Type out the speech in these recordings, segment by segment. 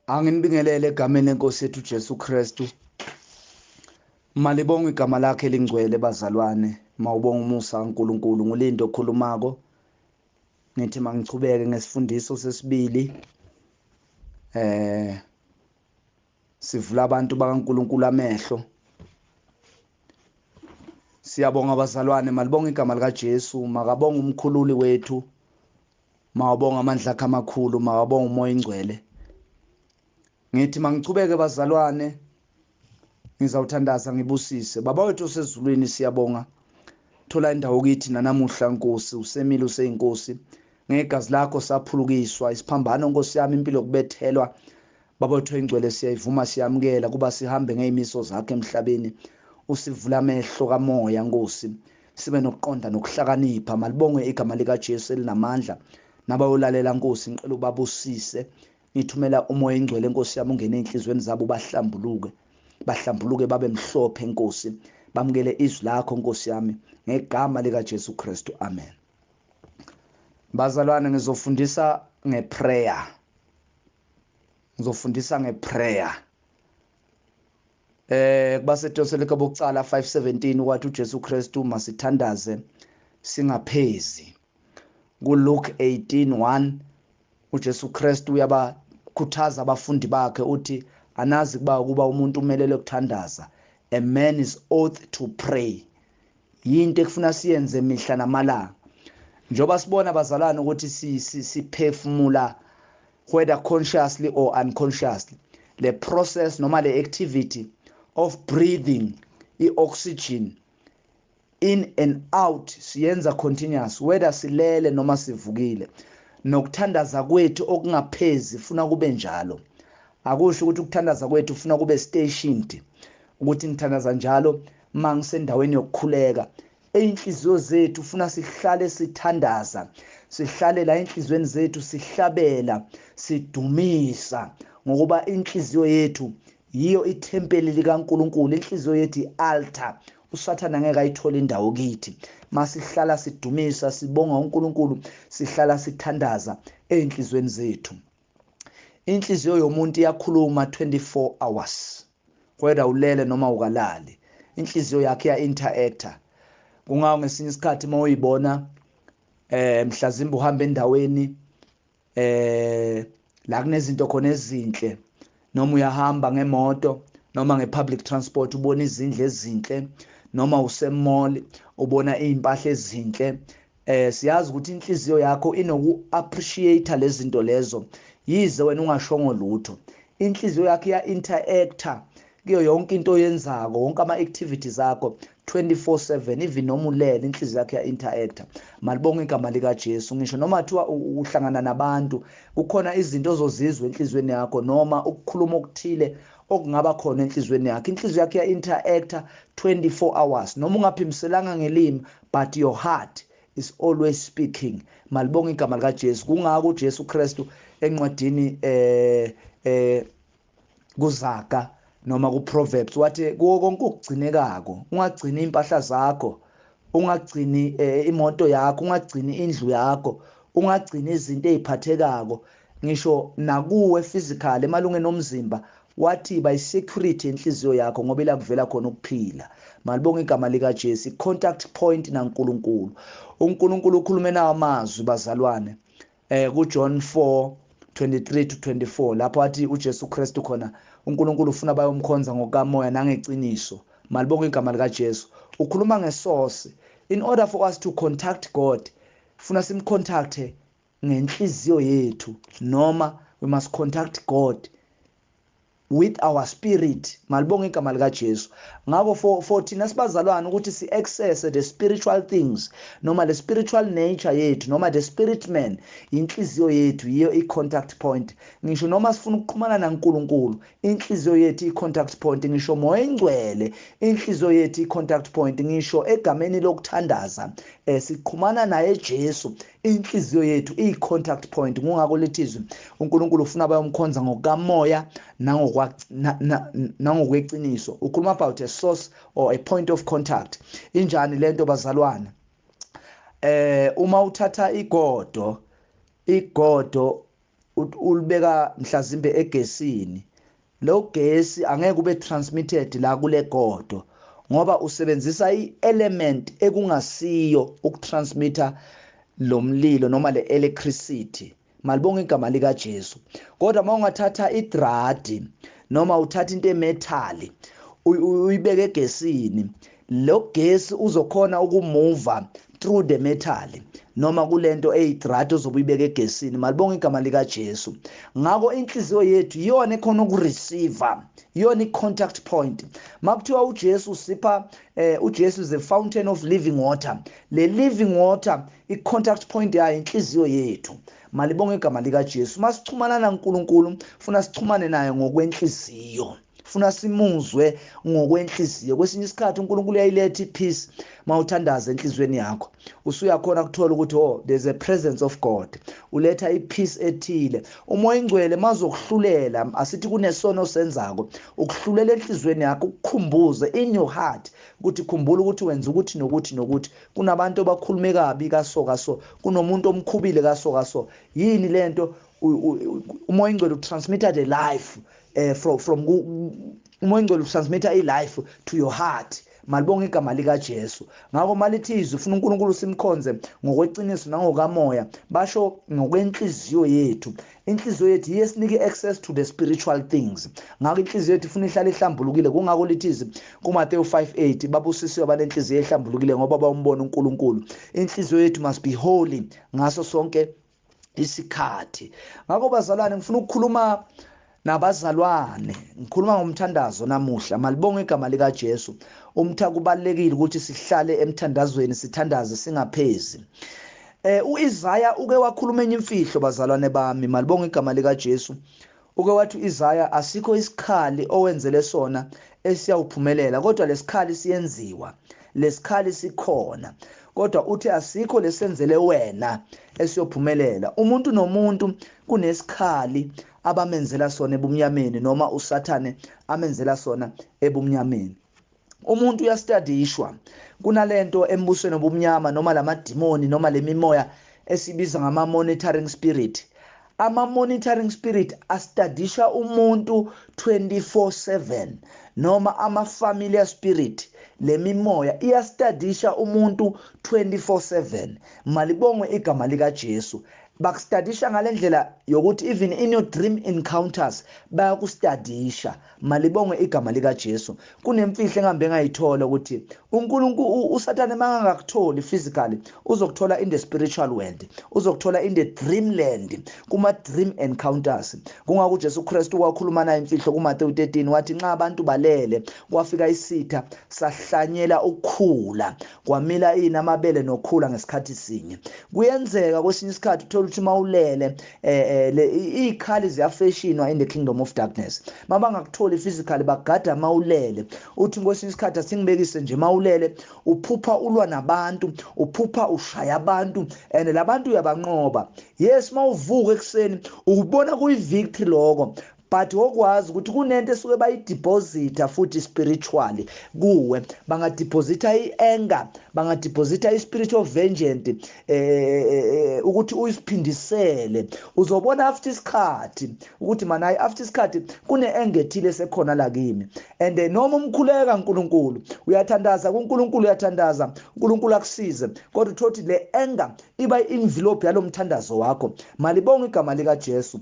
Anginibingelele egameni lenkosi yethu Jesu Kristu. Malibonga igama lakhe elingcwele bazalwane. Mawubonga umusa kaNkuluNkulu ngulindo okhulumako. Ngithi mangichubeke ngesifundiso sesibili. Sivula abantu bakaNkuluNkulu amehlo. Siyabonga bazalwane, malibonga igama lika Jesu, makabonga umkhululi wethu. Mawabonga amandla akhe amakhulu, makabonga umoya ingcwele. Ngithi mangichubeke bazalwane, ngizawuthandaza ngibusise. Baba wethu osezulwini, siyabonga. Thola indawo kithi nanamuhla Nkosi, usemile useyinkosi. Ngegazi lakho saphulukiswa, isiphambano Nkosi yami, impilo yokubethelwa. Baba wethu oyingcwele, siyayivuma siyamukela kuba sihambe ngeyimiso zakhe emhlabeni. Usivula amehlo kamoya Nkosi, sibe nokuqonda nokuhlakanipha. Malibongwe igama lika Jesu elinamandla. Nabayolalela Nkosi, ngicela ubabusise. Ngithumela umoya ingcwele Nkosi yami, ungene enhlizweni zabo, bahlambuluke. Bahlambuluke babe mhlophe Nkosi. Bamukele izwi lakho Nkosi yami ngegama lika Jesu Kristu, amen. Bazalwane, ngizofundisa ngeprayer. Ngizofundisa ngeprayer. KubaseTesalonike bokucala 5:17 wathi uJesu Kristu masithandaze singaphezi. KuLuke 18:1 uJesu Kristu uyabakhuthaza abafundi bakhe, uthi anazi kuba umuntu umelele ukuthandaza. A man is ought to pray. Yinto ekufuna siyenze mihla namalanga. Njoba sibona bazalwane ukuthi siphefumula whether consciously or unconsciously. The process noma the activity of breathing i-oxygen in and out siyenza continuous, whether silele noma sivukile. Nokuthandaza kwethu okungaphezi funa kube njalo. Akusho ukuthi ukuthandaza kwethu funa kube stationed, ukuthi ngithandaza njalo mangisendaweni yokukhuleka. Inhliziyo zethu funa sihlale sithandaza, sihlale la enhlizweni zethu sihlabela, sidumisa, ngokuba inhliziyo yethu yiyo ithempeli likaNkuluNkulu, inhliziyo yethu ialtar. uSathana ngeke ayithole indawo kithi. Masihlala sidumisa, sibonga uNkulunkulu, sihlala sithandaza enhlizweni zethu. Inhliziyo yomuntu iyakhuluma 24 hours, whether ulele noma ukalali. Inhliziyo yakhe iya interacta. Kungawo ngesinye isikhathi mawuyibona mhlazimbe uhamba endaweni la kunezinto khona ezinhle, noma uyahamba ngemoto noma ngepublic transport ubona izindlu ezinhle, noma usemall ubona izimpahla ezinhle. Siyazi ukuthi inhliziyo yakho inoku appreciate lezi zinto lezo, yize wena ungashongo lutho. Inhliziyo yakho iya interacta kuyo yonke into oyenzako, wonke ama activities akho 24/7, even noma ulele inhliziyo yakho iya interacta. Malibonga igama lika Jesu. Ngisho noma thiwa uhlangana nabantu, kukhona izinto ozozizwa enhlizweni yakho noma ukukhuluma okuthile okungaba khona enhlizweni yakho. Inhliziyo yakho iya interacta 24 hours, noma ungaphimiselanga ngelimi, but your heart is always speaking. Malibonga igama lika Jesu. Kungako uJesu Kristu encwadini kuZaga noma kuProverbs wathi kuwo konke okugcinekako, ungagcini impahla zakho, ungagcini imoto yakho, ungagcini indlu yakho, ungagcini izinto eziphathekako, ngisho nakuwe physically emalungeni omzimba, wathi by security inhliziyo yakho, ngoba ila kuvela khona ukuphila. Malibonga igama lika Jesu. Contact point naNkulunkulu. uNkulunkulu ukhulume nawo amazwi bazalwane kuJohn 4:23-24, lapho athi uJesu Kristu khona uNkulunkulu ufuna bayomkhonza ngokamoya nangeqiniso. Malibonga igama lika Jesu. Ukhuluma ngesource. In order for us to contact God, funa simcontacte ngenhliziyo yethu, noma we must contact God with our spirit. Malibonga igama lika Jesu. Ngakho for thina sibazalwane ukuthi si access the spiritual things, noma the spiritual nature yethu, noma the spirit man, inhliziyo yethu yiyo i contact point. Ngisho noma sifuna ukuxhumana naNkulunkulu, inhliziyo yethu i contact point. Ngisho moya ingcwele, inhliziyo yethu i contact point. Ngisho egameni lokuthandaza siqhumana naye Jesu, inhliziyo yethu i contact point. Kungakho lithi izwi uNkulunkulu ufuna bayomkhonza ngokamoya nangokweqiniso. Ukhuluma about a source or a point of contact. Injani lento bazalwane? Uma uthatha igodo Ulibeka mhlazimbe egesini, lo gesi angeke ube transmitted la kule godo ngoba usebenzisa i-element ekungasiyo ukutransmitter lo mlilo noma le electricity. Malibonga igama lika Jesu. Kodwa mawungathatha idradi noma uthatha into emetal uyibeke egesini, lo gesi uzokhona ukumuva through the metal noma kulento eyidradi ozobe uyibeka egesini. Malibonga igama lika Jesu. Ngakho inhliziyo yethu iyona ekhona ukureceive, iyona i-contact point. Makuthiwa uJesu usipha, uJesu is the fountain of living water. Le living water, i-contact point yayo inhliziyo yethu. Malibonga igama lika Jesu. Masichumana naNkulunkulu, funa sichumane naye ngokwenhliziyo, funa simuzwe ngokwenhliziyo. Kwesinye isikhathi uNkulunkulu uyayiletha ipeace mawuthandaza enhliziyweni yakho, usuyakhona ukuthola ukuthi oh, there's a presence of God, uletha ipeace ethile. Umoya ingcwele mazokuhlulela, asithi kunesono senzako, ukuhlulela enhliziyweni yakho, ukukhumbuze in your heart ukuthi khumbula ukuthi wenza ukuthi nokuthi nokuthi, kunabantu abakhulume kabi kaso kaso, kunomuntu omkhubile kaso kaso, yini lento. Umoya ingcwele utransmitter the life from umoya ingcwele utransmitter i-life to your heart. Malibonga igama lika Jesu. Ngakho malithi izwi ufuna uNkulunkulu simkhonze ngokweqiniso nangokamoya, basho ngokwenhliziyo yethu. Inhliziyo yethu iyesinike access to the spiritual things. Ngakho inhliziyo yethu ifuna ihlale ihlambulukile. Kungakho lithi izwi kuMateyu 5:8, babusisiwe abanenhliziyo ehlambulukile ngoba bawumbona uNkulunkulu. Inhliziyo yethu must be holy ngaso sonke isikhathi. Ngakho bazalwane, ngifuna ukukhuluma nabazalwane, ngikhuluma ngomthandazo namuhla. Malibonge igama lika Jesu. Umtha kubalekile ukuthi sihlale emthandazweni, sithandaze singaphezi. uIsaya uke wakhuluma enye imfihlo bazalwane bami. Malibonge igama lika Jesu. Uke wathi uIsaya, asikho isikhali owenzele sona esiyawuphumelela, kodwa lesikhali siyenziwa, lesikhali sikhona, kodwa uthi asikho lesenzele wena esiyophumelela. Umuntu nomuntu kunesikhali abamenzela sona ebumnyameni, noma uSathane amenzela sona ebumnyameni. Umuntu uyastadishwa kunalento embusweni obumnyama, noma lamadimoni, noma lemimoya esibiza ngama monitoring spirit. Ama monitoring spirit astadisha umuntu 24/7, noma ama familiar spirit, lemimoya iyastadisha umuntu 24/7. Malibongwe igama lika Jesu. Bakustadisha ngalendlela yokuthi even in your dream encounters bayakustadisha. Malibongwe igama lika Jesu. Kunemfihlo engihambe ngayithola ukuthi uNkulunkulu uSathane mangangakutholi physically, uzokuthola in the spiritual world, uzokuthola in the dreamland, kuma dream encounters. Kungakho uJesu Kristu wakhuluma naye imfihlo kuMateyu 13, wathi nxa abantu balele kwafika isitha sahlanyela ukukhula, kwamila ini amabele nokhula ngesikhathi sinye. Kuyenzeka kwesinye isikhathi uthola ukuthi mawulele izikhali ziyafashinwa in the kingdom of darkness. Mabangakutholi physically bagada mawulele. Uthi kwesinye isikhathi asingibekise nje, mawulele uphupha ulwa nabantu, uphupha ushaya abantu, and labantu uyabanqoba. Yes, mawuvuka ekseni ubona kuyi victory lokho, but okwazi ukuthi kunento esuke bayideposita futhi spiritually kuwe. Bangadeposita ianger, bangadeposita ispirit of vengeance, ukuthi uyiphindisele. Uzobona after isikhathi ukuthi mana hayi, after isikhathi kune anger ethile esekhona la kimi. And noma umkhuleka uNkulunkulu, uyathandaza kuNkulunkulu, uyathandaza uNkulunkulu akusize, kodwa uthothi le anger iba i-envelope yalomthandazo wakho. Malibonge igama lika Jesu.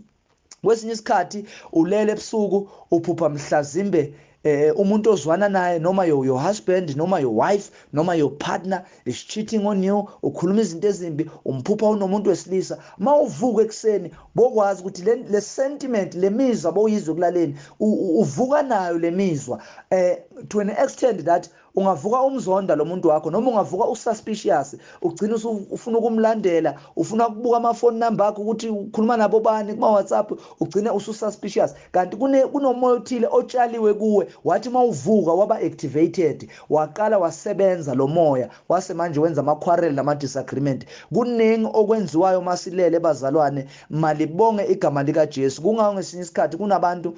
Kwesinye isikhathi ulele ebusuku uphupha mhlazimbe umuntu ozwana naye, noma your husband, noma your wife, noma your partner is cheating on you, ukhuluma izinto ezimbi, umphupha unomuntu wesilisa. Mawuvuka ekseni bokwazi ukuthi le sentiment, le mizwa boyizwe kulaleni, uvuka nayo le mizwa, to an extent that ungavuka umzonda lo muntu wakho, noma ungavuka ususpicious, ugcina ufuna ukumlandela, ufuna ukubuka ama phone number akho ukuthi ukhuluma nabo bani kuma WhatsApp, ugcine usususpicious. Kanti kunomoya othile otshaliwe kuwe, wathi mawuvuka waba activated, waqala wasebenza lo moya, wase manje wenza ama quarrel nama disagreement. Kuningi okwenziwayo masilele bazalwane. Malibonge igama lika Jesu. Kungakho ngesinye isikhathi kunabantu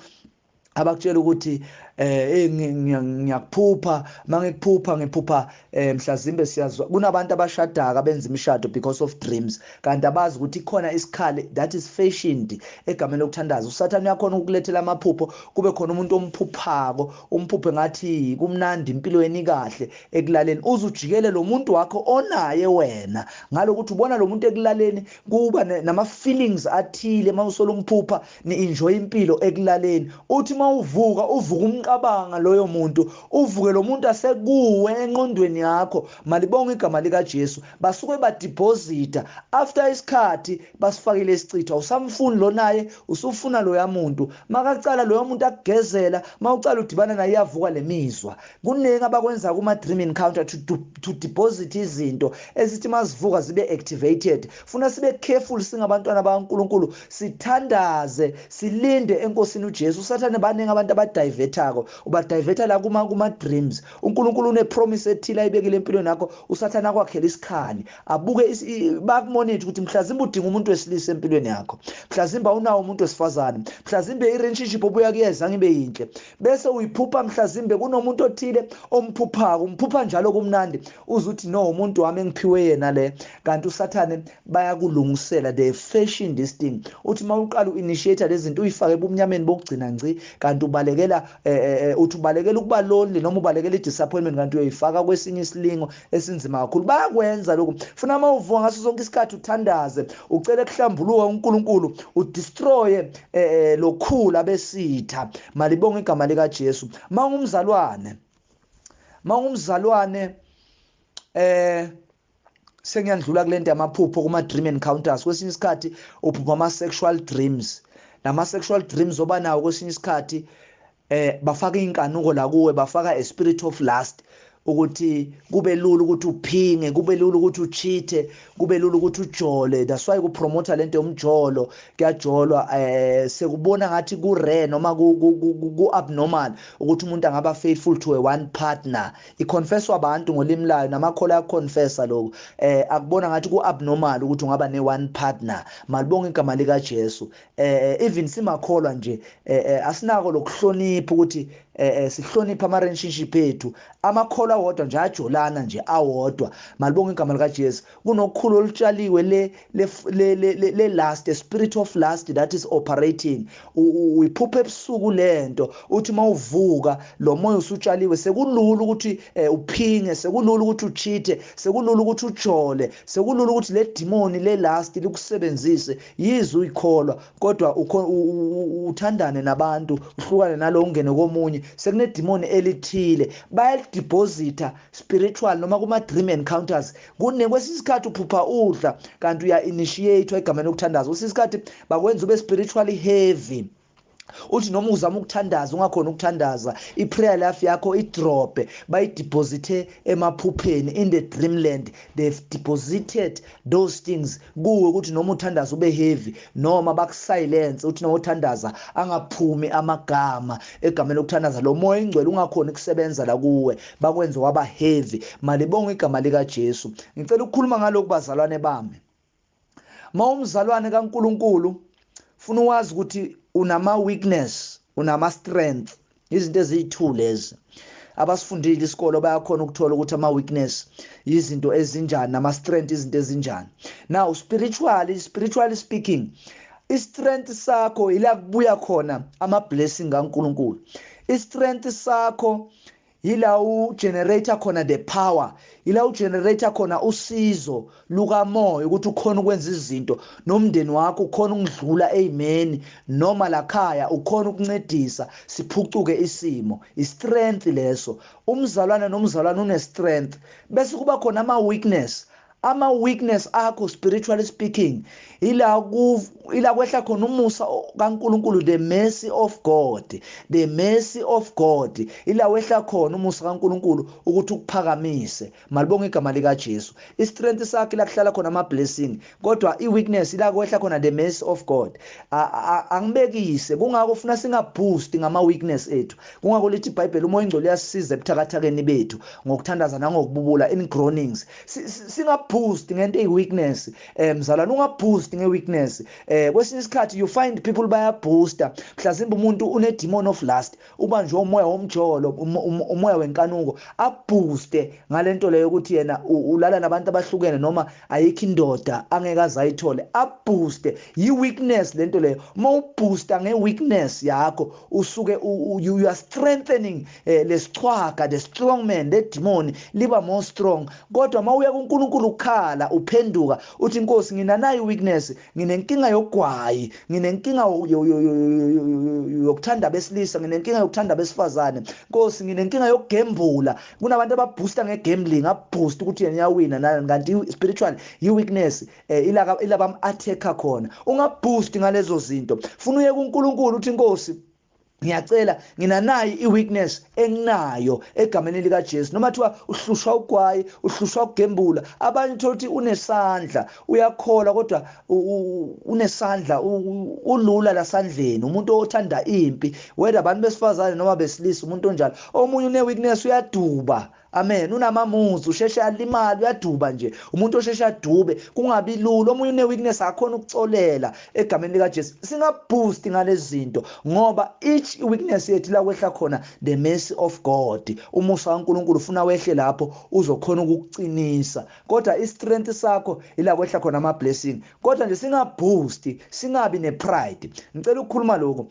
abakutshela ukuthi Ngiyakuphupha, mangikuphupha ngiphupha mhlazimbe siyazwa kunabantu abashadaka benza imishado because of dreams, kanti abazi ukuthi ikhona isikhali that is fashioned egameni lokuthandaza. USathane uyakhona ukulethela amaphupho, kube khona umuntu omphuphako, umphuphe ngathi kumnandi impilo yeni kahle ekulaleni, uzujikele lo muntu wakho onaye wena ngalokuthi ubona lo muntu ekulaleni, kuba nama feelings athile mawusola umphupha, ni enjoy impilo ekulaleni. Uthi mawuvuka uvuka umqabanga loyo muntu, uvuke lo muntu asekuwe enqondweni yakho. Malibonga igama lika Jesu. Basuke badeposita after isikhathi basifakile isichitho, awusamfuni lo naye, usufuna loya muntu. Makacala loya muntu akugezela, mawucala udibana naye iyavuka lemizwa. Kuningi abakwenza kuma dream encounter to deposit izinto esithi mazivuka zibe activated. Funa sibe careful singabantwana bakaNkuluNkulu, sithandaze silinde enkosini uJesu. USathane baningi abantu abadivertako, ubadiverta la kuma dreams. uNkulunkulu une promise ethile ayibekile empilweni yakho, uSathane akwakhela isikhali, abuke bakumonitor ukuthi mhlazimbe udinga umuntu wesilisa empilweni yakho, mhlazimbe awunawo umuntu wesifazane, mhlazimbe i-relationship obuya kuyeza ngibe yinhle, bese uyiphupha mhlazimbe kunomuntu othile omphuphako, umphupha njalo kumnandi, uzuthi no umuntu wami engiphiwe yena le, kanti uSathane bayakulungisela, they fashion this thing. Uthi mawuqala uinitiate lezi zinto uyifake ebumnyameni bokugcina ngci, kanti ubalekela uthi ubalekela ukuba lonely noma ubalekela i-disappointment, kanti uyoyifaka kwesinye isilingo esinzima kakhulu. Bayakwenza lokhu. Funa mawuvuka ngaso sonke isikhathi uthandaze, ucele kuhlambuluka uNkulunkulu, udestroye lokhula besitha. Malibonga igama lika Jesu. Mawungumzalwane sengiyandlula kulento yamaphupho kuma dream encounters. Kwesinye isikhathi uphupha ama sexual dreams, nama sexual dreams oba nawo kwesinye isikhathi bafaka inkanuko la kuwe, bafaka a spirit of lust, ukuthi kube lula ukuthi uphinge, kube lula ukuthi uchithe, kube lula ukuthi ujole. That's why kupromoter lento yomjolo, kuyajolwa. Sekubona ngathi ku rare noma ku abnormal ukuthi umuntu angaba faithful to a one partner. Iconfesswa abantu ngolimi layo, namakhola ayaconfessa lokho. Akubona ngathi ku abnormal ukuthi ungaba ne one partner. Malibonga igama lika Jesu. Even simakholwa nje asinako lokuhlonipha ukuthi sihlonipha ama relationship ethu. Amakholwa awodwa nje ajolana nje awodwa. Malibonga igama lika Jesu. Kunokhulu olutshaliwe le lust, the spirit of lust that is operating. Uyiphupha ebusuku lento, uthi mawuvuka lo moya usutshaliwe, sekulula ukuthi uphinge, sekulula ukuthi uchithe, sekulula ukuthi ujole, sekulula ukuthi le demon le lust likusebenzise. Yizwe uyikholwa kodwa uthandane nabantu, uhlukane nalo ungene komunye. Sekune demon elithile bayalideposita spiritual noma kuma dream encounters. Kwesinye isikhathi uphupha udla kanti uya initiate egameni lokuthandaza. Kwesinye isikhathi bakwenza ube spiritually heavy, uthi noma uzama ukuthandaza ungakhona ukuthandaza, i-prayer life yakho idrope, bayideposite emaphupheni in the dreamland. They've deposited those things kuwe ukuthi noma uthandaza ube heavy, noma bakusilence uthi noma uthandaza angaphumi amagama egameni lokuthandaza, lo moya ingcwele ungakhona ukusebenza la kuwe, bakwenze waba heavy. Malibonga igama lika Jesu. Ngicela ukukhuluma ngalokhu bazalwane bami. Mawumzalwane kaNkuluNkulu funa uwazi ukuthi unama weakness, unama strength, izinto eziyi2 lezi. Abasifundile isikolo bayakhona ukuthola ukuthi ama weakness izinto ezinjani, nama strength izinto ezinjani. Now spiritually speaking, i strength sakho ila kubuya khona ama blessing kaNkuluNkulu. I strength sakho ila ugenerator khona the power, ila ugenerator khona usizo lukamoya ukuthi ukhona ukwenza izinto nomndeni wakho, ukhona ukudlula eyimeni noma lakhaya, ukhona ukuncedisa siphucuke isimo. I-strength leso. Umzalwane nomzalwane une strength, bese kuba khona ama weakness. Ama weakness akho spiritually speaking ila kwehla khona umusa kaNkuluNkulu, the mercy of God, the mercy of God, ila wehla khona umusa kaNkuluNkulu ukuthi ukuphakamise. Malibonga igama lika Jesu. I strength sakhe la kuhlala khona ama blessing, kodwa i weakness ila kwehla khona the mercy of God. Angibekise, kungakho ufuna singaboost ngama weakness ethu. Kungakho lithi iBhayibheli umoya ingcwele uyasisiza ebuthakathakeni bethu ngokuthandaza nangokububula in groanings. Ungaboost ngento eyi-weakness, mzalwane, ungaboost nge-weakness. Kwesinye isikhathi you find people bayaboosta. Mhlawumbe umuntu une-demon of lust, ubanjwe umoya womjolo, umoya wenkanuko, abooste ngalento leyo ukuthi yena ulala nabantu abahlukene noma ayikho indoda angeke aze ayithole, abooste. Yi-weakness lento leyo. Uma uboosta nge-weakness yakho, usuke you are strengthening lesichwaga, the strong man, the demon liba more strong. Kodwa uma uya kuNkulunkulu ukhala, uphenduka, uthi, "Inkosi, nginanayo weakness, nginenkinga yogwayi, nginenkinga yokuthanda besilisa, nginenkinga yokuthanda besifazane, Nkosi, nginenkinga yokugembula." Kunabantu ababoosta ngegambling, aboost ukuthi yena uyawina, kanti spiritual yi-weakness, ilaba am-attack khona. Ungaboost ngalezo zinto. Funa uye kuNkulunkulu, uthi, "Inkosi, ngiyacela, nginanayi i-weakness enginayo egameni likaJesu." Noma thiwa uhlushwa ugwayi, uhlushwa ukugembula. Abanye uthola ukuthi unesandla, uyakholwa, kodwa unesandla, ulula lasandleni, umuntu othanda impi, whether abantu besifazane noma besilisa, umuntu onjalo. Omunye une-weakness, uyaduba, amen, unamamuzi, usheshe alimala, uyaduba nje, umuntu osheshe adube, kungabi lula. Omunye une-weakness, akhona ukucolela. Egameni likaJesu, singaboost ngalezi zinto, ngoba each weakness yethu la kwehla khona the mercy of God, umusa kaNkulunkulu ufuna wehle lapho, uzokhona ukukuqinisa. Kodwa i-strength sakho ila kwehla khona ama blessing. Kodwa nje singaboost, singabi ne-pride. Ngicela ukukhuluma lokho.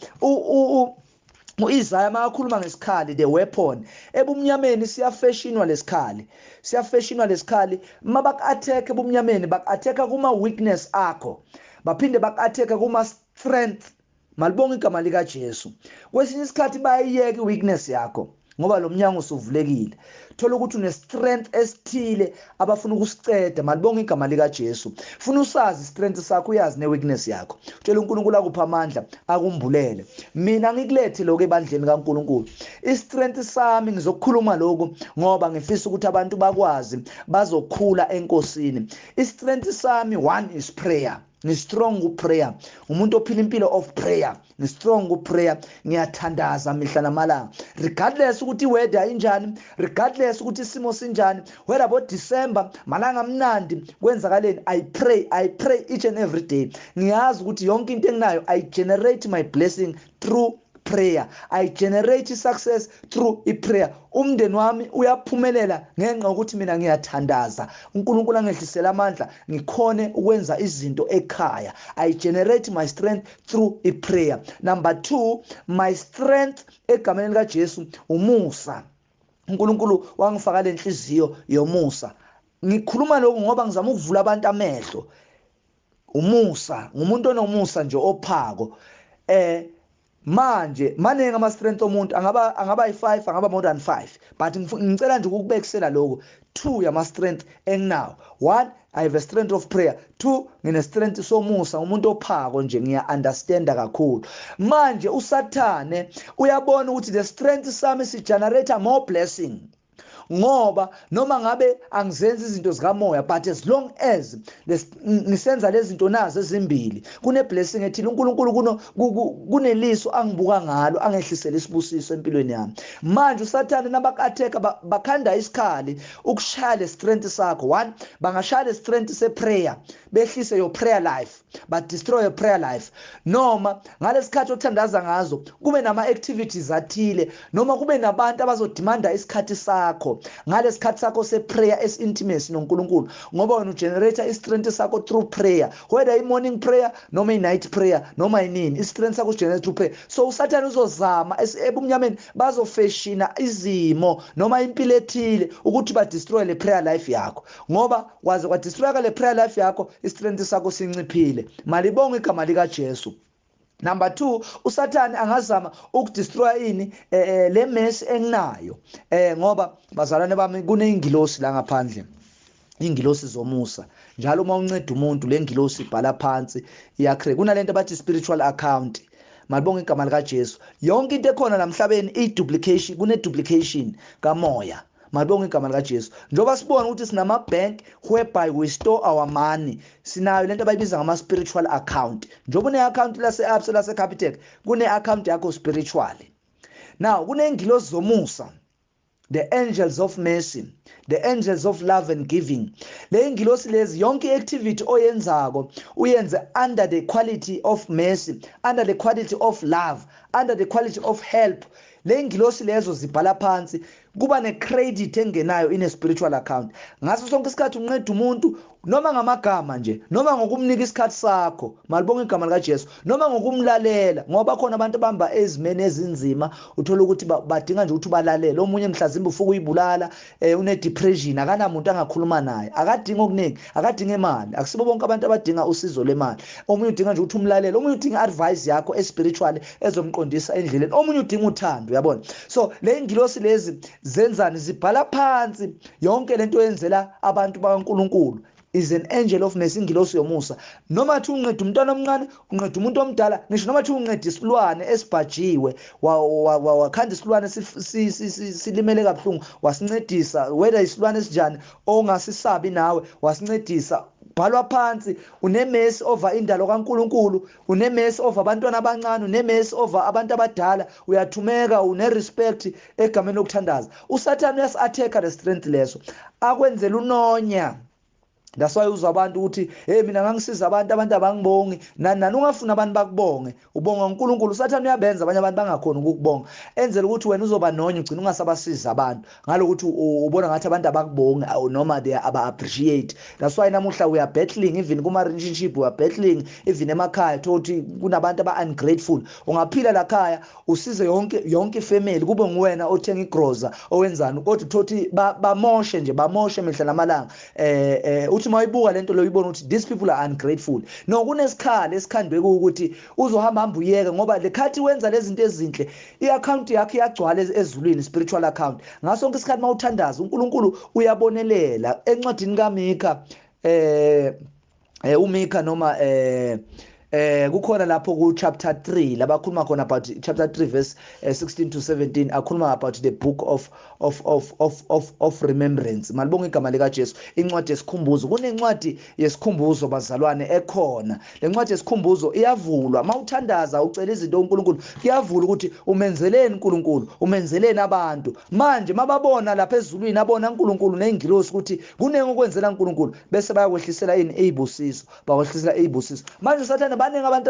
U-Isaya makakhuluma ngesikhali, the weapon ebumnyameni, siyafashionwa lesikhali, siyafashionwa lesikhali. Mabak-attack ebumnyameni, bak-attack kuma weakness akho, baphinde bak-attack kuma strength. Malibonga igama likaJesu. Kwesinye isikhathi bayiyeka i-weakness yakho, ngoba lo mnyango usuvulekile, thola ukuthi une-strength esithile abafuna ukusiceda. Malibonga igama likaJesu. Funa usazi strength sakho, uyazi ne-weakness yakho. Tshela uNkulunkulu akupha amandla, akumbulele. Mina ngikulethe lokho ebandleni kaNkulunkulu, i-strength sami. Ngizokukhuluma lokhu ngoba ngifisa ukuthi abantu bakwazi, bazokhula enkosini. I-strength sami, one is prayer. Ngi-strong ku-prayer, umuntu ophila impilo of prayer. Ngi-strong ku-prayer, ngiyathandaza mihla namalanga, regardless ukuthi i-weather injani, regardless ukuthi isimo sinjani, whether bo December, malanga amnandi, kwenzakaleni, I pray, I pray each and every day. Ngiyazi ukuthi yonke into enginayo, I generate my blessing through prayer, I generate success through i-prayer. Umndeni wami uyaphumelela ngenxa yokuthi mina ngiyathandaza, uNkulunkulu angehlisela amandla, ngikhone ukwenza izinto ekhaya. I generate my strength through i-prayer. Number 2, my strength egameni likaJesu, umusa. uNkulunkulu wangifaka lenhliziyo yomusa. Ngikhuluma lokhu ngoba ngizama ukuvula abantu amehlo. Umusa, ngumuntu onomusa nje, ophako. Manje maningi ama strength omuntu, angaba yi5, angaba more than 5, but ngicela nje ukukubekisela lokho, 2 yama strength enginawo. 1, I have a strength of prayer. 2, ngine strength somusa, umuntu ophako nje, ngiya understand kakhulu. Manje uSathane uyabona ukuthi the strength sami si generate more blessing, ngoba noma ngabe angizenzi izinto zikamoya, but as long as ngisenza lezi zinto nazo ezimbili, kune blessing ethile uNkulunkulu kuno kuneliso angibuka ngalo, angehlisela isibusiso empilweni yami. Manje uSathane nabakatheka, bakhanda isikhali ukushaya le strength sakho. One, bangashaya le strength se prayer, behlise your prayer life, but destroy your prayer life, noma ngalesikhathi othandaza ngazo kube nama activities athile, noma kube nabantu abazodemanda isikhathi sakho ngalesikhathi sakho se-prayer, esi-intimacy noNkulunkulu, ngoba wena ugenerate i-strength sakho through prayer, whether i-morning prayer noma i-night prayer noma yinini, i-strength sakho ugenerate through prayer. So uSathane uzozama ebumnyameni, bazofashiona izimo noma impilo ethile ukuthi ba-destroy le prayer life yakho, ngoba waze kwadestroyeka le prayer life yakho, i-strength sakho sinciphile. Malibonge igama likaJesu. Number 2, uSathane angazama ukudestroy ini, le mess enginayo, ngoba bazalwane bami, kuneyingilosi la ngaphandle, ingilosi zomusa. Njalo uma unceda umuntu, le ngilosi ibhala phansi, iyacreate kunalento abathi spiritual account. Malibonga igama likaJesu. Yonke into ekhona lamhlabeni i duplication, kune duplication kamoya. Malibonga igama likaJesu. Njengoba sibona ukuthi sinama bank whereby we store our money, sinayo lento abayibiza ngama spiritual account. Njengoba une account lase Absa, lase Capitec, kune account yakho spiritually. Now kunengilosi zomusa. The angels of mercy, the angels of love and giving. Le ingilosi lezi, yonke i-activity oyenzako uyenze under the quality of mercy, under the quality of love, under the quality of help. Le ingilosi lezo zibhala phansi, kuba ne-credit engenayo in a spiritual account. Ngaso sonke isikhathi unceda umuntu, noma ngamagama nje, noma ngokumnika isikhathi sakho, malibonga igama likaJesu, noma ngokumlalela, ngoba khona abantu abamba ezimeni ezinzima, uthola ukuthi badinga nje ukuthi ubalalele. Omunye mhlazimbe ufuka uyibulala, une depression, akanamuntu angakhuluma naye, akadinga okuningi, akadinga imali. Akusibo bonke abantu abadinga usizo lwemali. Omunye udinga nje ukuthi umlalele, omunye udinga advice yakho espiritual ezomqondisa endleleni, omunye udinga uthando, uyabona. So le ingilosi lezi zenzani? Zibhala phansi yonke lento oyenzela abantu bakaNkuluNkulu. Is an angel of mercy, ingilosi yomusa. Noma thi unceda umntwana omncane, unceda umuntu omdala, ngisho noma thi unceda isilwane esibhajiwe, wakhanda isilwane silimele kabuhlungu, wasincedisa, whether isilwane esinjani ongasisabi nawe, wasincedisa, bhalwa phansi. Une-mercy over indalo kaNkuluNkulu, une-mercy over abantwana abancane, une-mercy over abantu abadala, uyathumeka, une-respect egameni lokuthandaza. USathane uyasi-attack le strength leso, akwenzela unonya. That's why uzwa abantu ukuthi, "Hey, mina ngangisiza abantu, abantu abangibongi." Nani nani, ungafuna abantu bakubonge, ubonga uNkulunkulu. USathane uyabenza abanye abantu bangakhona ukukubonga, enzela ukuthi wena uzoba nonya, ugcina ungasabasiza abantu ngalokuthi ubona ngathi abantu abakubongi noma they aba appreciate. That's why namuhla we are battling even kuma relationship, we are battling even emakhaya, thothi kunabantu aba ungrateful. Ungaphila la khaya, usize yonke yonke ifamily, kube nguwena othenga igroza, owenzani, kodwa uthothi bamoshe nje, bamoshe mihla namalanga. Uthi mayibuka lento leyo, uyibona ukuthi these people are ungrateful. No, kunesikhala esikhandwe ukuthi uzohamba hamba uyeke, ngoba lekhathi wenza lezi zinto ezinhle, i-account yakho iyagcwala ezulwini, spiritual account. Ngaso sonke isikhathi mawuthandaza, uNkulunkulu uyabonelela. Encwadini kaMika, uMika noma kukhona lapho ku chapter 3 labakhuluma khona about chapter 3 verse 16 to 17, akhuluma about the book of remembrance. Malibonga igama lika Jesu. Incwadi yesikhumbuzo, kunencwadi yesikhumbuzo, bazalwane, ekhona. Lencwadi yesikhumbuzo iyavulwa mawuthandaza, ucela izinto uNkulunkulu, kuyavula ukuthi umenzeleni uNkulunkulu, umenzeleni abantu. Manje mababona lapha ezulwini, abona uNkulunkulu nezingilosi ukuthi kunenge okwenzela uNkulunkulu, bese bayakwehlisela ini? Ezibusiso. Bakwehlisela ezibusiso. Manje uSathane, baningi abantu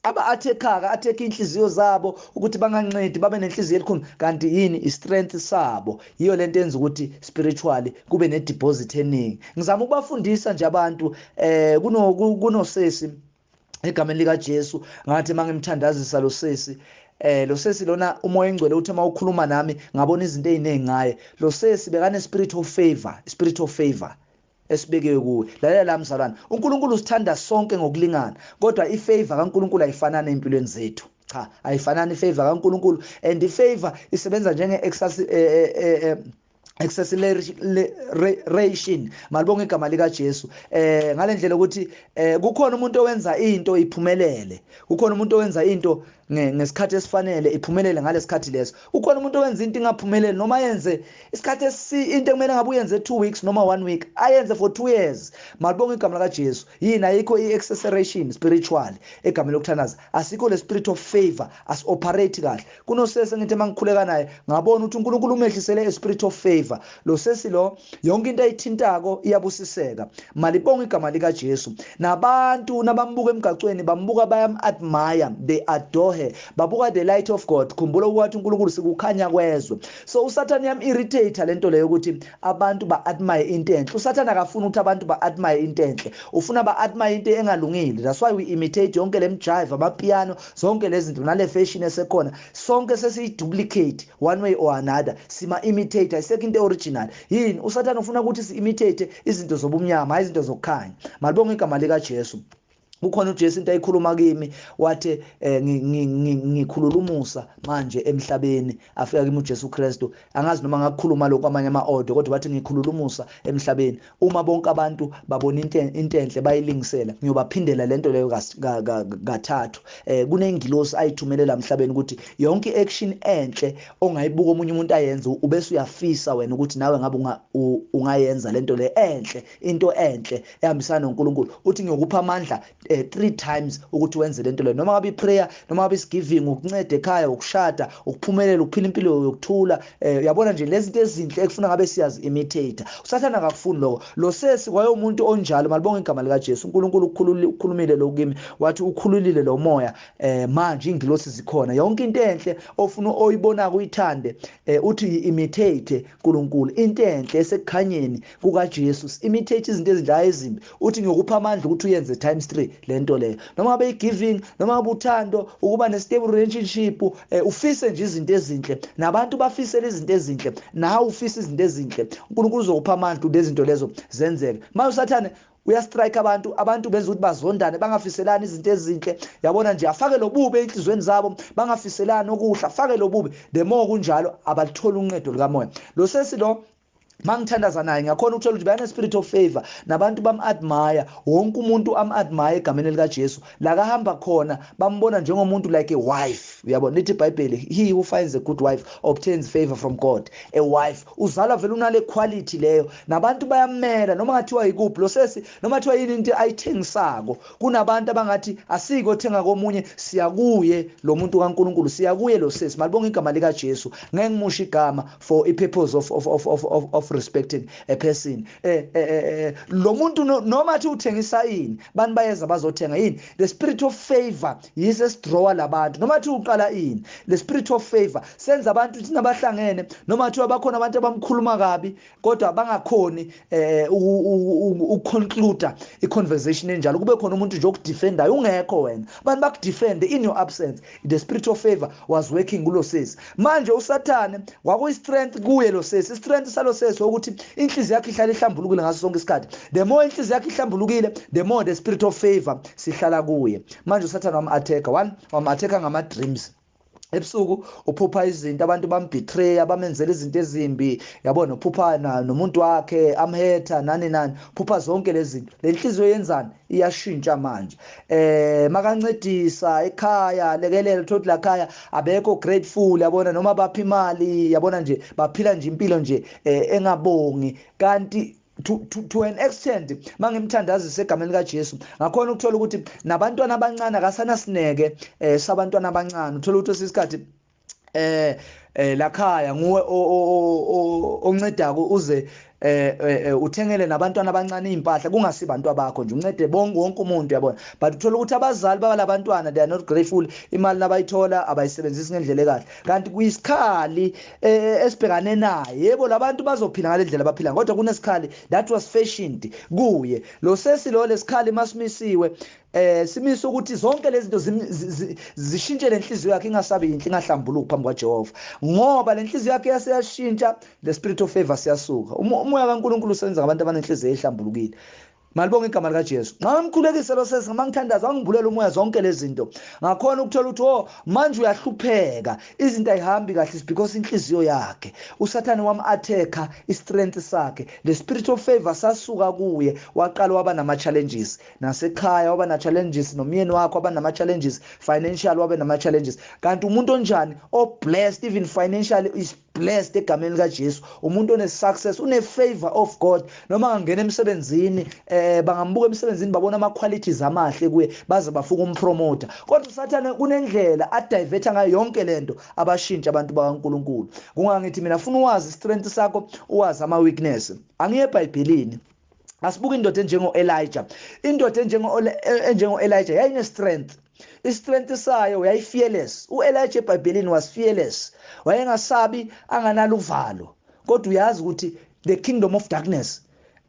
aba-attack-aka, attack inhliziyo zabo ukuthi bangancedi, babe nenhliziyo elikhulu, kanti yini? I-strength sabo. Yiyo lento enza ukuthi spiritually kube ne-deposit eningi. Ngizama ukubafundisa nje abantu. Kunosesi egameni lika Jesu, ngathi mangimthandazisa lo sesi, lo sesi lona, uMoya Engcwele uthi mawukhuluma nami, ngabona izinto eziningi ngaye. Lo sesi bekane spirit of favor, spirit of favor esibekiwe kuwe. Lalela la, mzalwane, uNkulunkulu usithanda sonke ngokulingana, kodwa ifavor kaNkulunkulu ayifanani empilweni zethu. Cha, ayifanani ifavor kaNkulunkulu, and ifavor isebenza njenge acceleration. Malibonga igama lika Jesu. Ngalendlela ukuthi kukhona umuntu owenza into iphumelele, kukhona umuntu owenza into ngesikhathi esifanele iphumelele ngalesikhathi leso, ukhona umuntu owenza into ingaphumeleli, noma yenze isikhathi esi into ekumele ngabe uyenze 2 weeks noma 1 week, ayenze for 2 years. Malibonga igama lika Jesu. Yini? Ayikho i-acceleration spiritual egameni lokuthandaza, asikho le spirit of favor, asi-operate kahle. Kunosese ngithi mangikhuleka naye, ngabona ukuthi uNkulunkulu umehlisele a spirit of favor. Lo sesi lo, yonke into ayithintako iyabusiseka. Malibonga igama lika Jesu. Nabantu nabambuka emgacweni, bambuka, bayam admire, they adore her, babuka the light of God. Khumbula ukuthi uNkulunkulu sikukhanya kwezwe. So uSathane yam irritate lento leyo ukuthi abantu ba admire into enhle. USathane akafuni ukuthi abantu ba admire into enhle, ufuna ba admire into engalungile. That's why we imitate yonke le mjive, amapiano, zonke lezi zinto, nale fashion esekhona, sonke sesiyi duplicate one way or another, sima imitate, ayisekho into original. Yini? USathane ufuna ukuthi si imitate izinto zobumnyama, hayi izinto zokukhanya. Malibonga igama lika Jesu. Kukhona uJesu into ayikhuluma kimi, wathi, "Ngikhulula umusa manje emhlabeni." Afika kimi uJesu Kristu, angazi noma ngakukhuluma lokho kwamanye ama-audio, kodwa wathi, "Ngikhulula umusa emhlabeni. Uma bonke abantu babona into enhle bayilingisela, ngiyobaphindela lento leyo kathathu." Kunengilosi ayithumelela emhlabeni ukuthi yonke i-action enhle ongayibuka omunye umuntu ayenze, ubese uyafisa wena ukuthi nawe ngabe ungayenza lento le enhle, into enhle ehambisana noNkulunkulu. Uthi, "Ngiyokupha amandla." 3 times ukuthi wenze lento leyo. Noma ngabe iprayer, noma ngabe isigiving, ukunceda ekhaya, ukushada, ukuphumelela, ukuphila impilo yokuthula, uyabona nje lezi zinto ezinhle ekufuna ngabe siyazi imitate. Usathana akakufuni lokho. Lo sesi kwaye umuntu onjalo, malibonga igama lika Jesu. uNkulunkulu ukukhulumile lo kimi, wathi ukhululile lo moya, manje ingilosi zikhona. Yonke into enhle ofuna oyibona uyithande, uthi imitate uNkulunkulu, into enhle esekukhanyeni kuka Jesu, imitate izinto ezinhle ezimbi, uthi ngiyokupha amandla ukuthi uyenze times 3 lento leyo. Noma ngabe igiving, noma ngabe uthando, ukuba ne stable relationship, ufise nje izinto ezinhle, nabantu bafisele izinto ezinhle, nawe ufise izinto ezinhle, uNkulunkulu uzokupha amandla lezi zinto lezo zenzeke. Manje uSathane uyastrike abantu benza ukuthi bazondane, bangafiselani izinto ezinhle, yabona nje, afake lobubi enhlizweni zabo, bangafiselani okuhle, afake lobubi. The more kunjalo abalitholi uncedo likamoya. Lo sesi lo mangithandaza naye ngiyakhona ukuthola ukuthi bayane spirit of favor, nabantu bam-admire, wonke umuntu am-admire egameni lika Jesu. La kahamba khona bambona njengomuntu like a wife, uyabona, lithi iBhayibheli, he who finds a good wife obtains favor from God. A wife uzalwa vele unale quality leyo, nabantu bayamela noma ngathiwa yikuphi lo sesi, noma thiwa yini into ayithengisako, kunabantu abangathi asiko thenga komunye, siyakuye lo muntu kaNkuluNkulu, siyakuye lo sesi. Malibonga igama lika Jesu. Ngeke ngimushe igama for i purpose of respecting a person. Lo muntu noma athi uthengisa ini, bantu bayeza bazothenga yini. The spirit of favor yise sidrawa labantu, noma athi uqala ini, the spirit of favor senza abantu thina bahlangene, noma athi abakhona abantu abamkhuluma kabi kodwa bangakhoni ukuconclude i-conversation enjalo, kube khona umuntu nje okudefendayo ungekho wena, abantu bakudefend in your absence. The spirit of favor was working kulo sesi. Manje uSathane kwakuyi strength kuye lo sesi, strength salo sesi ukuthi inhliziyo yakhe ihlale ihlambulukile ngaso sonke isikhathi. The more inhliziyo yakhe ihlambulukile, the more the spirit of favor sihlala kuye. Manje uSathane wam-attack, one wam-attack ngama dreams. Ebusuku uphupha izinto, abantu bambetray, abamenzela izinto ezimbi, yabona, uphupha nomuntu wakhe amhetha nani nani, uphupha zonke lezi zinto. Le nhliziyo yenzani? Iyashintsha manje. Makancedisa ekhaya, lekelela, uthola la ekhaya abekho grateful, yabona, noma bapha imali, yabona nje baphila nje impilo nje engabongi. Kanti to an extent mangimthandazisa egameni lika Jesu, ngakhona ukuthola ukuthi nabantwana abancane akasanasineke sabantwana abancane. Uthola ukuthi isikhathi lakhaya nguwe oncedako uze uthengele nabantwana abancane impahla, kungasibantu abakho nje, uncede bonke wonke umuntu, yabona. But uthola ukuthi abazali babalabantwana they are not grateful, imali nabayithola abayisebenzisi ngendlela ekahle. Kanti kuyisikhali esibhekane naye, yebo labantu bazophila ngalendlela abaphila, kodwa kunesikhali that was fashioned kuye lo sesi lo. Lesikhali masimisiwe, simisa ukuthi zonke lezi zinto zishintshe lenhliziyo yakhe, ingasabi yinhle, ingahlambuluki phambi kwaJehova, ngoba lenhliziyo yakhe yaseyashintsha, the spirit of favor siyasuka. Umoya kaNkuluNkulu usenza ngabantu abanenhliziyo ehlambulukile. Malibonga igama lika Jesu. Ngamkhulekisa lo sesi, ngimangithandaza wangibulela umoya zonke lezi zinto, ngakhona ukuthola ukuthi oh manje uyahlupheka, izinto ayihambi kahle, because inhliziyo yakhe uSathane wam-attacka istrength sakhe, the spirit of favor sasuka kuye, waqala waba nama challenges nasekhaya, waba na challenges nomyeni wakhe, waba nama challenges financial, waba nama challenges. Kanti umuntu onjani o blessed, even financially is blessed egameni lika Jesu, umuntu one success, une favor of God. Noma angangena emsebenzini, bangambuka emsebenzini babona ama qualities amahle kuye, baze bafuka umpromoter. Kodwa uSathane kunendlela adiverta ngayo yonke lento, abashintsha abantu bakaNkuluNkulu. Kungangithi mina funa uwazi strength sakho, uwazi ama weakness. Angiye eBhayibhelini, asibuka indoda enjengo Elijah. Indoda enjengo Elijah yayine strength, istrength sayo yayi fearless. uElijah eBhayibhelini was fearless, wayengasabi, anganalo uvalo, kodwa uyazi ukuthi the kingdom of darkness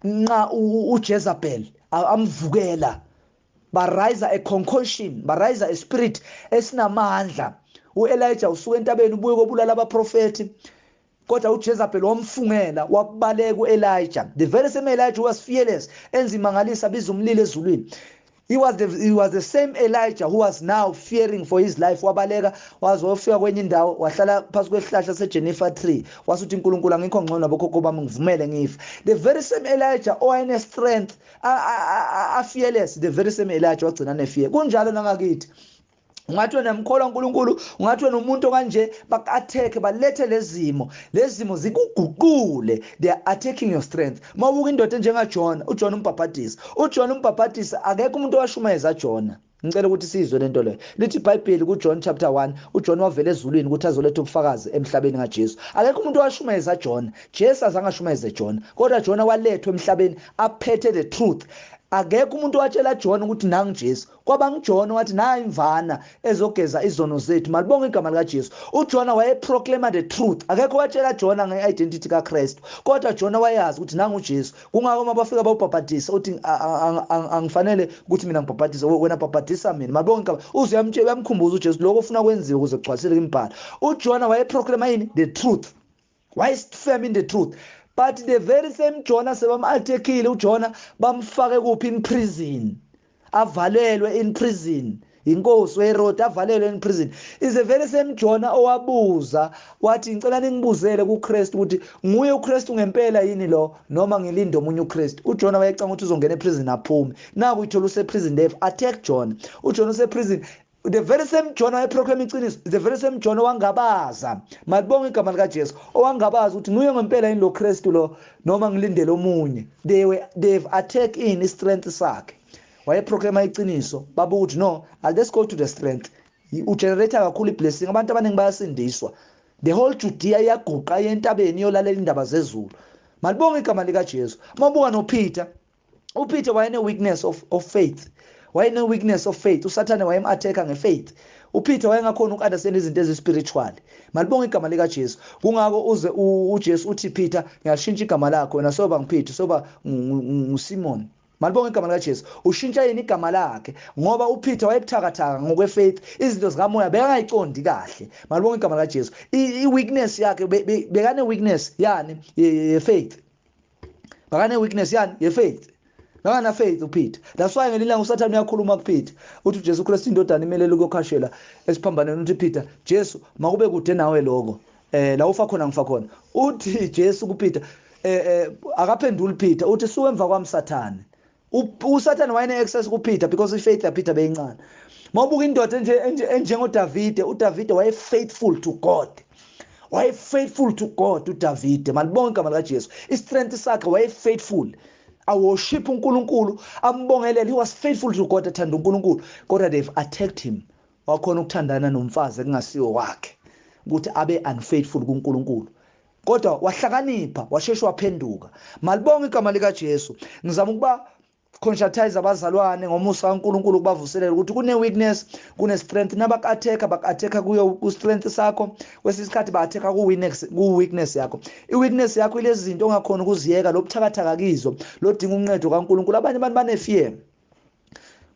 nqa uJezebel amvukela, ba rise a concoction, ba rise a spirit esinamandla. uElijah usuka entabeni ubuye kobulala abaprofeti, kodwa uJezebel wamfungela, wabaleka uElijah. The very same Elijah who was fearless, enza imangalisa, biza umlilo ezulwini, he was the same Elijah who was now fearing for his life. Wabaleka wazofika kwenye indawo, wahlala phansi kwesihlahla seJenifer tree, wasuthi uNkulunkulu angikho ngcono nabokhokho bami, ngivumele ngife. The very same Elijah owayene strength, a fearless, the very same Elijah wagcina ne fear. Kunjalo nangakithi, Ungathi wena mkholwa uNkulunkulu, ungathi wena umuntu kanje, baku-attack, balethe lezimo, lezimo zikuguqule. They are attacking your strength. Mawubuka indoda enjengaJona, uJona umbhabhadisi, uJona umbhabhadisi, akekho umuntu owashumayeza Jona. Ngicela ukuthi sizwe lento leyo. Lithi iBhayibheli kuJohn chapter 1, uJohn wavela ezulwini ukuthi azoletha ubufakazi emhlabeni ngaJesu. Akekho umuntu owashumayeza Jona. Jesu azange ashumayeze Jona, kodwa Jona walethwa emhlabeni aphethe the truth. Akekho umuntu owatshela John ukuthi nangu Jesu. Kwaba nguJohn wathi nayi imvana ezogeza izono zethu. Malibonge igama likaJesu. UJona wayeproclaima the truth. Akekho watshela Jona nge-identity kaKristu, kodwa Jona wayazi ukuthi nangu Jesu. Kungako uma bafika bawubhabhadisa, uthi angifanele ukuthi mina ngibhabhadise, wena bhabhadisa mina. Malibonge igama. Uze uyamtshela, uyamkhumbuza uJesu lokho ofuna kwenziwe ukuze kugcwaliseke imibhalo. UJona wayeproclaima yini? The truth. Wayesifirm in the truth. But the very same Jonah sebam-attackile uJona, bamfake kuphi? In prison. Avalelwe in prison. Inkosi uHerod avalelwe in prison. Is the very same Jonah owabuza wathi ngicela ningibuzele kuKristu ukuthi nguye uKristu ngempela yini lo, noma ngilinde omunye uKristu. UJona wayecanga ukuthi uzongena eprison aphume. Naku ithola useprison, they've attacked John. UJona useprison. The very same John wayeproclaim iqiniso, the very same John owangabaza, malibonge igama likaJesu, owangabaza ukuthi nguye ngempela yini lo Kristu lo, noma ngilindele omunye. They've attacked in strength sakhe. Wayeproclaima iqiniso, babuka ukuthi no, let's go to the strength. Ugenerate kakhulu iblessing, abantu abaningi bayasindiswa. The whole Judea iyaguqa entabeni iyolalela indaba zezulu. Malibonge igama likaJesu. Mabuka noPeter, uPeter wayene weakness of faith. Wayene weakness of faith. uSathane wayem-attacka ngefaith. uPeter wayengakhona uku-understand izinto ezi-spiritual. Malibonge igama likaJesu. Kungako uze uJesu uthi Peter, ngiyashintsha igama lakho, wena soba nguPeter, soba nguSimon. Malibonge igama likaJesu. Ushintsha yini igama lakhe? Ngoba uPeter wayebuthakathaka ngokwefaith, izinto zikamoya bekangayicondi kahle. Malibonge igama likaJesu. I-weakness yakhe, bekane weakness yani ye-faith. Bakane weakness yani ye-faith. Akana faith uPeter. That's why ngelinye ilanga uSathane uyakhuluma kuPeter. Uthi uJesu Kristu indodana imelele ukuyokhashela esiphambanweni. Uthi Peter, Jesu makube kude nawe lokho. La ufa khona ngifa khona. Uthi Jesu kuPeter, akaphenduli Peter, uthi suka emva kwami Sathane. uSathane wayene access kuPeter because ifaith yaPeter beyincane. Mawubuka indoda enjengoDavide, uDavide waye faithful to God. Waye faithful to God uDavide. Malibonke igama likaJesu. I-strength sakhe, waye faithful. Aworship uNkulunkulu, ambongelele. He was faithful to God, athanda uNkulunkulu, kodwa they've attacked him. Wakhona ukuthandana nomfazi ekungasiwo wakhe ukuthi abe unfaithful kuNkulunkulu, kodwa wahlakanipha, washesha waphenduka. Malibonge igama likaJesu. Ngizama ukuba conscientize abazalwane ngomusa kaNkulunkulu, kubavuselela ukuthi kune weakness, kune strength. Nabak-attack, bak-attack kuyo ku strength sakho, kwesinye isikhathi ba-attack ku weakness yakho. I-weakness yakho ilezi zinto ongakhona ukuziyeka, lobuthakathaka kizo, lodinga uncedo kaNkulunkulu. Abanye abantu bane-fear.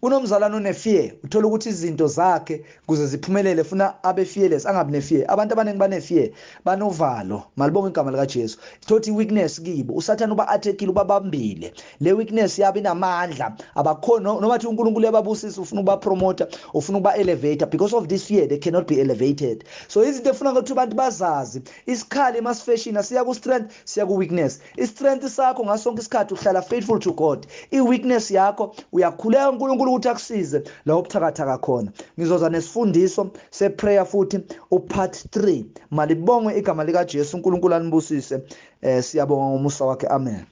Kunomzalwane one-fear, uthola ukuthi izinto zakhe kuze ziphumelele funa abe fearless, angabi ne-fear. Abantu abaningi bane-fear, banovalo. Malibonge igama likaJesu. Thothi i-weakness kibo, uSathane uba-attackile, ubabambile. Le weakness yabo inamandla, abakhona noma thi uNkulunkulu uyababusisa, ufuna ukubapromota, ufuna ukuba-elevate, because of this fear they cannot be elevated. So izinto efuna ukuthi abantu bazazi, isikhali masifashion siya ku-strength, siya ku-weakness. I-strength sakho, ngaso sonke isikhathi uhlala faithful to God. I-weakness yakho, uyakhuleka uNkulunkulu ukuthi akusize la ubuthakathaka khona. Ngizoza nesifundiso se-prayer futhi, upart 3. Malibongwe igama likaJesu. uNkulunkulu anibusise. Siyabonga ngomusa wakhe. Amen.